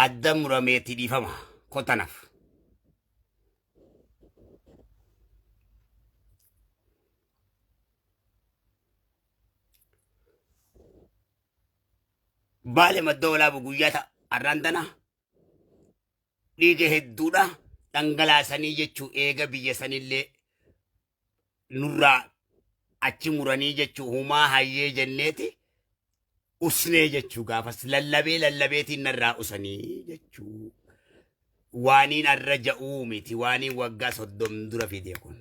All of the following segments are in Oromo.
Adda murameeti dhiifama kotanaaf. Baale madda walaabu guyyaa ta'a har'aan tana dhiiga hedduudha dhangalaasanii jechuu eega biyya sanillee nurraa achi muranii jechuu humaa hayyee jenneeti usnee jechuu gaafas lallabee lallabeetiin narraa usanii jechuu waaniin arra ja'uu miti waaniin waggaa 30 dura fide kun.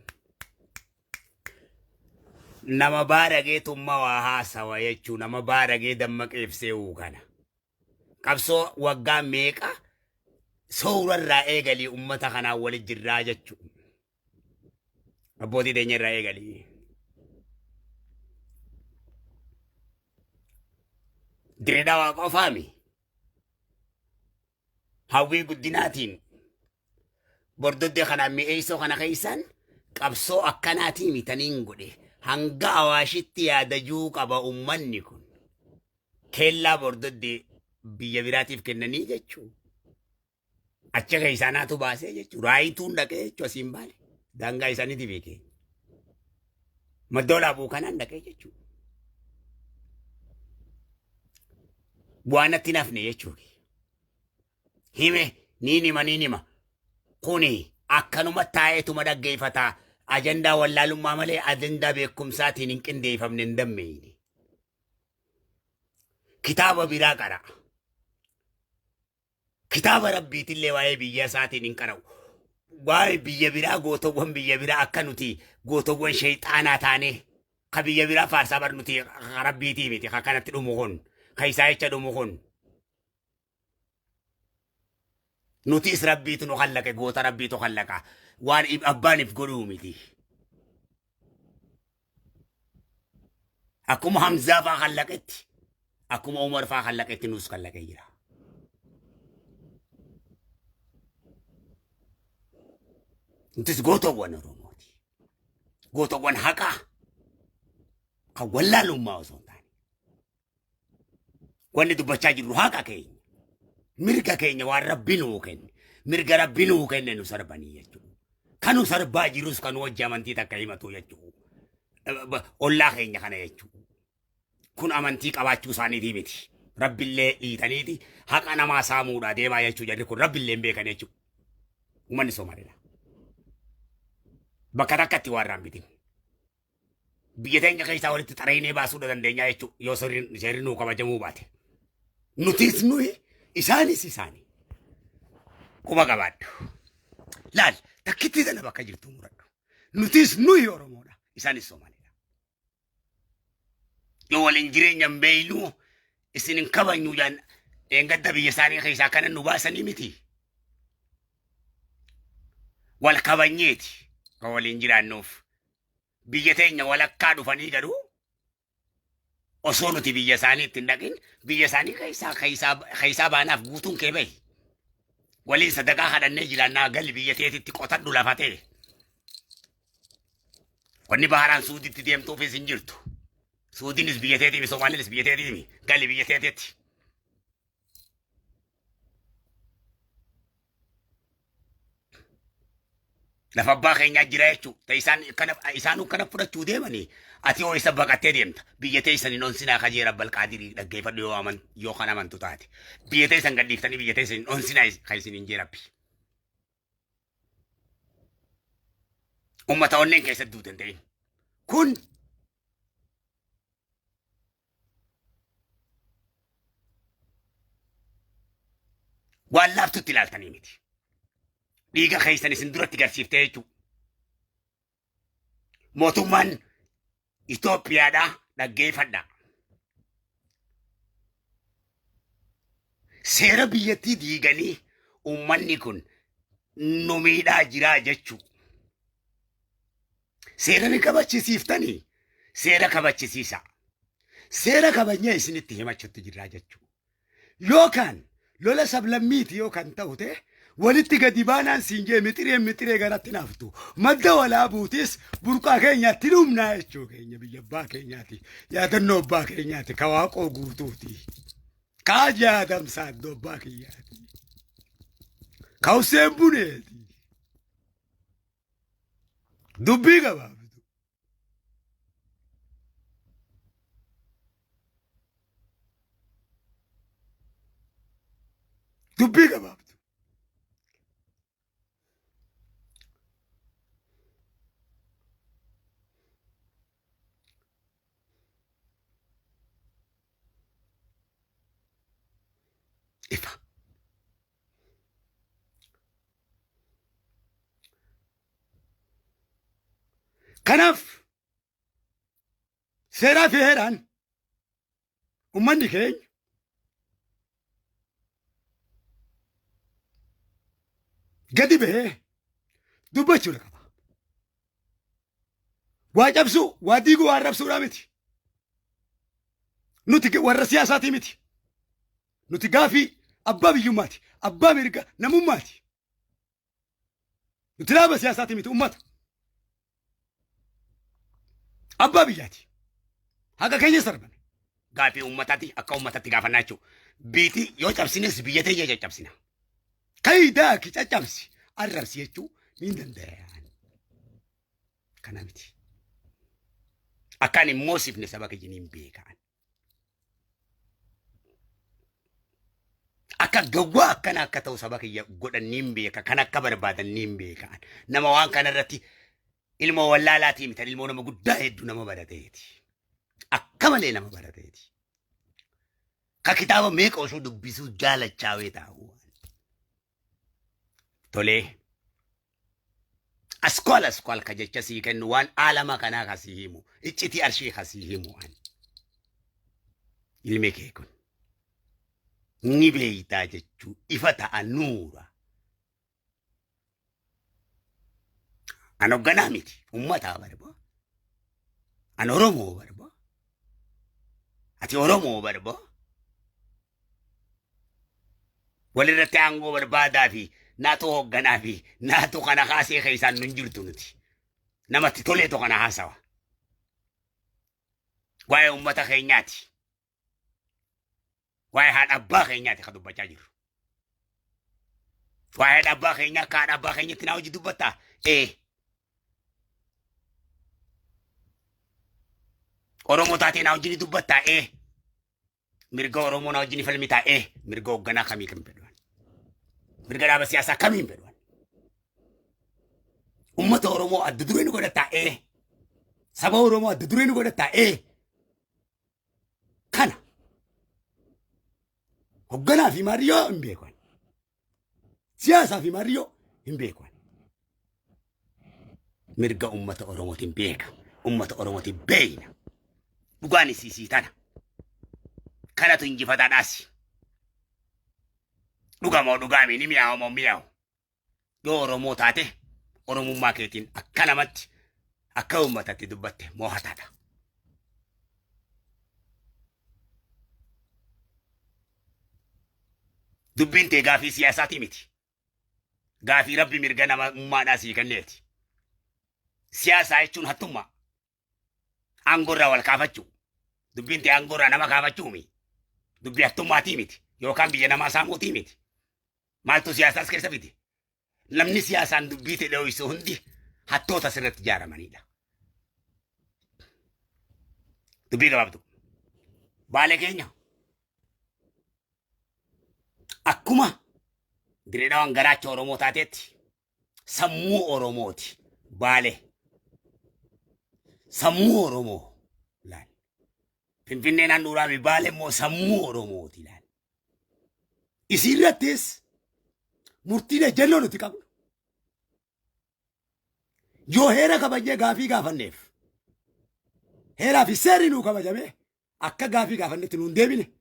Nama baarageetumma waa haasawa jechuu nama baaragee dammaqeef se'uu kana. Qabsoo waggaa meeqa soorarraa eegalii ummata kanaan wali jirraa jechuu. Abbootii teenya irraa eegalii. Dirree Dhawaa qofaami. Hawwii guddinaatiin bordoddee kanaan mi'eessoo kana keessaan qabsoo akkanaatii mitaniin godhe hanga awaashitti yaadajuu qaba ummanni kun. Keellaa bordoddee biyya biraatiif kennanii jechuu. Achi keessaa naatu baasee jechuu. Raayituun dhaqee jechuu asiin baale. Daangaa isaaniiti beekee. Madda olaabuu kanaan dhaqee jechuu. Waan natti hin hafne jechuudha. Hime niin hima niin hima. Kuni akkanuma taa'eetuma dhaggeeffata. Ajandaa wallaalummaa malee ajandaa beekumsaatiin hin qindeeffamne hin dammeeyne. Kitaaba biraa qara'a. Kitaaba rabbiitillee waa'ee biyya isaatiin hin qara'u. Waa'ee biyya biraa gootowwan biyya biraa akka nuti gootowwan sheexaanaa taanee ka biyya biraa faarsaa bar nuti ka rabbiitii miti ka kanatti dhumu kun ka isaa jecha dhumu kun. Nutis rabbiitu nu kallaqe goota rabbiitu kallaqa waan abbaan if godhuu miti. Akkuma Hamzaa faa kallaqetti akkuma Umar faa kallaqetti nus kallaqee jira. Nutis gootowwan Oromooti. Gootowwan haqaa kan wallaalummaa osoo hin taane. Wanni dubbachaa jirru haqa keenya. Mirga keenya waan rabbi nuu kenne. Mirga rabbi nuu kenne nu sarbanii jechuudha. Kan nu sarbaa jirus kan wajji amantii takka himatu jechuudha. Ollaa keenya kana jechuudha. Kun amantii qabaachuu isaaniitii miti. Rabbillee dhiitaniiti haqa namaa saamuudhaa deemaa jechuu jarri kun rabbillee hin beekan jechuudha. Uummanni Somaaliidha. Bakka takkatti waan raambitin. Biyya teenya keessaa walitti xaraynee baasuu dandeenya jechuudha yoo seerri nuu kabajamuu baate. Nutis nuyi isaanis isaani. Quba qabaadhu. Laal takkittii tana bakka jirtu muradhu. Nutis nuyi Oromoodha isaanis Somaaliidha. Yoo waliin jireenya hin beeynu isin hin kabajnu jaan dheengadda biyya isaanii keessaa kana nu baasanii miti. Wal kabajneeti kan waliin jiraannuuf. Biyya teenya walakkaa dhufanii garuu osoo nuti biyya isaanii itti hin dhaqin biyya isaanii keessaa keessaa keessaa baanaaf guutuun kee bahi. Waliin sadaqaa kadhannee jiraannaa gali biyya teetitti qotadhu lafa ta'e. Wanni baharaan Suuditti deemtuufis hin jirtu. Suudiinis biyya teetiimi Somaaliinis biyya teetiimi gali biyya teetitti. Lafa abbaa keenyaa jira jechuudha. Ta isaan kana isaanuu kana fudhachuu deemanii ati yoo isa baqattee deemta. Biyya teessan hin onsinaa kajee rabbal qaadirii dhaggeeffadhu yoo aman yoo kan amantu taate. Biyya teessan gadhiiftanii biyya teessan hin onsinaa kan isin hin jee rabbi. Uummata onneen keessatti duute hin ta'in. Kun waan laaftutti ilaaltanii miti. Dhiiga keessan isin duratti garsiiftee jechuudha. Mootummaan Itoophiyaadhaa dhaggeeffadha. Seera biyyattii diiganii uummanni kun nu miidhaa jiraa jechuu. Seera ni kabachisiiftanii seera kabachisiisa. Seera kabajnee isinitti himachuutti jirraa jechuu. Yookaan lola sablammiiti yoo kan ta'u ta'e walitti gadi baanaan siin jee mixireen mixiree garatti naftu. Madda walaabuutis burqaa keenyaatti dhumnaa jechuu keenya biyya abbaa keenyaati. Yaadannoo abbaa keenyaati ka waaqoo guutuuti. Kaa jaadamsaa iddoo abbaa kiyyaati. Ka Huseen Buneeti. Dubbii gabaabdu. Dubbii gabaabdu. Ifa. Kanaaf seeraa fi heeraan ummanni keenya gadi bahee dubbachuu qaba. Waa cabsuu, waa diiguu, waa arrabsuudhaa miti. Nuti warra siyaasaatii miti. Nuti gaafii abbaa biyyummaati, abbaa mirga namummaati. Nuti dhaaba siyaasaatii miti ummata. Abbaa biyyaati. Haqa keenya sarbame. Gaafii ummataati akka ummatatti gaafannaa jechuudha. Biiti yoo cabsines biyya teenya caccabsina. Kayi daaki caccabsi arrabsi jechuu ni danda'an. Kana miti. Akkaan hin moosifne saba kiyya niin beekaan. Akka gawwaa akkana akka ta'u saba kiyya godhan niin beeka. Kan akka barbaadan niin beekaan. Nama waan kana irratti ilmoo wallaalaatii miti. Ilmoo nama guddaa hedduu nama barateeti. Akka malee nama barateeti. Ka kitaaba meeqa osoo dubbisuu jaalachaawee taa'u. Tolee. Askwaal askwaal ka jecha sii kennu waan aalama kanaa ka sii himu. Iccitii arshii ka sii himu waan. Ilmi kee kun ni beeytaa jechuu ifa ta'a nuura. An hogganaa miti ummataa barba. An Oromoo barba. Ati Oromoo barba. Walirratti aangoo barbaadaa fi naatu hoogganaa fi naatu kana kaasee keessaan nun jirtu nuti. Namatti toleetu kana haasawa. Waa'ee uummata keenyaati. Waa'ee haadha abbaa keenyaati kan dubbachaa jirru. Waa'ee haadha abbaa keenyaa akka haadha abbaa keenyatti naa hojii dubbattaa? Ee. Oromoo taatee naa wajjin dubbattaa? Ee. Mirga Oromoo naa wajjin falmitaa? Ee. Mirga hoogganaa kamii kan fedhu? Mirga dhaaba siyaasaa kamiin fedhu? Uummata Oromoo adda duree ni godhattaa? Ee. Saba Oromoo adda duree ni godhattaa? Ee. Kana hogganaa fi maariyyoo hin beekan. Siyaasaa fi maariyyoo hin beekan. Mirga uummata Oromootiin beeka. Uummata Oromootiin beeyna. Dhugaan isiisii tana. Kanatu injifataadhaasi. Dhugamoo dhugaamii ni mi'aawu moo mi'aawu. Yoo Oromoo taate Oromummaa keetiin akka namatti akka uummatatti dubbatte moohataadha. Dubbiin tee gaafii siyaasaatii miti. Gaafii rabbi mirga namummaadhaa sii kenneeti. Siyaasaa jechuun hattummaa. Aangoo irraa wal kaafachuu. Dubbiin tee aangoo irraa nama kaafachuu mi. Dubbii hattummaatii miti. Yookaan biyya namaa saamuutii miti. Maaltu siyaasaas keessa fide? Namni siyaasaan dubbii ta'e dho'isu hundi hattoota sirratti ijaaramanidha. Dubbii gabaabduu. Baalee keenya akkuma Dirree Dhawaan garaacha Oromoo taateetti sammuu Oromooti. Baalee sammuu Oromoo laal. Finfinneen handhuuraa fi Baalee immoo sammuu Oromooti laal. Isiirrattis murtiin ejjennoo nuti qabnu. Yoo heera kabajnee gaafii gaafanneef heeraa fi seerri nuu kabajame akka gaafii gaafannetti nuun deebine.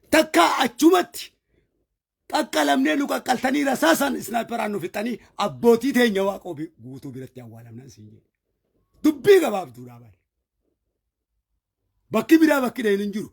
Takka achumatti qaqqalamnee nu qaqqaltanii rasaasan isnaayiperaan nu fixxanii abbootii teenya waaqoo guutuu biratti awwaalamnan siin jedhe. Dubbii gabaabduudhaa bare. Bakki biraa bakki dheen hin jiru.